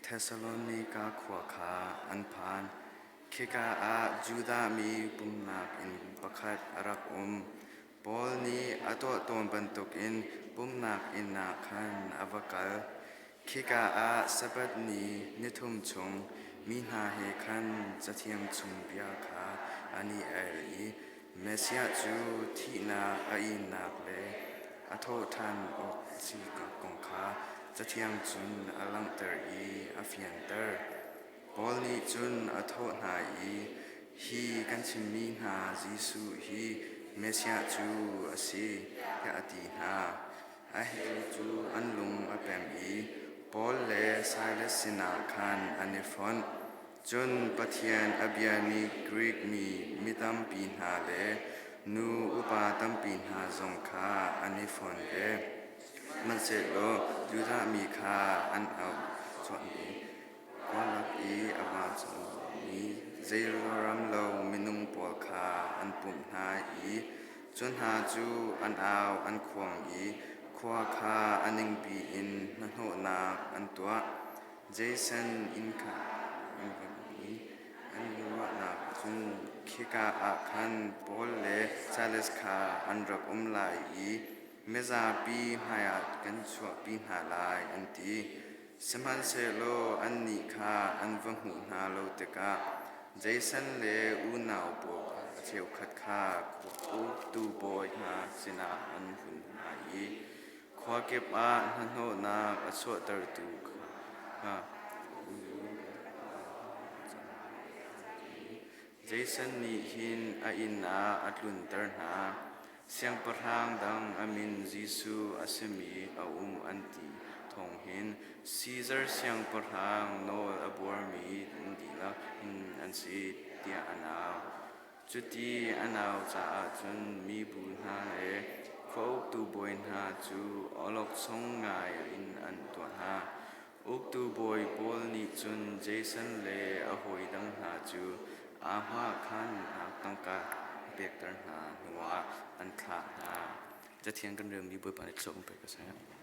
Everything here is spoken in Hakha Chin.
Thesalonika khua kha an phan. Khika ah Judah mi pumhnak inn pakhat a rak um. Paul nih a tuah tawn bantukin pumhnak inn ah khan a va kal. Khika ah Sabbath ni nithum chung mi hna he khan Cathiang chung bia kha an i el i Messiah cu thihnak a innak le a thawhṭhan awk si kong kha Cathiang cun a langhter i a fianter. Paul nih cun a thawh hna i, Hi kan chimmi hna Jesuh hi Messiah cu a si, tiah a ti hna. A hi cu an lung a pem i Paul le Silas sinah khan an i fonh. Cun Pathian a biami Grik mi mi tampi hna le nu upa tampi hna zong kha an i fon ve. Sihmanhsehlaw Judah mi kha an auh chuah i khua lak i a va cangmi zeiruaram lo minung pawl kha an pumh hna i cu hna cu an au an khuang i khua kha a ningpi in hnahnawhnak an tuah. Jason inn kha an va i an ruahnak cun khika ah khan Paul le Silas kha an rak um lai i mizapi hmaiah kan chuahpi hna lai an ti. Sihmanhsehlaw annih kha an va hmuh hna lo tikah Jason le unau pawl a cheukhat kha khua uktu bawi hna sinah an hun hna i Khua kip ah hnahnawhnak a chuahtertu kha Jason nih hin a inn ah a tlunter hna. Siangpahrang dang a min Jesuh a simi a um an ti thawng hin Caesar siangpahrang nawl a buarmi an dihlak in an si tiah an au. Cuti a nau caah cun mibu hna le khua uktu bawi hna cu awlokchong ngai in an tuah hna. Uktu bawi pawl nih cun Jason le a hawi dang hna cu aa hmahkhannak tangka a pekter hna hnuah an thlah hna. Cathiang kan relmi Bawipa nih thluachuah kan pe ko seh.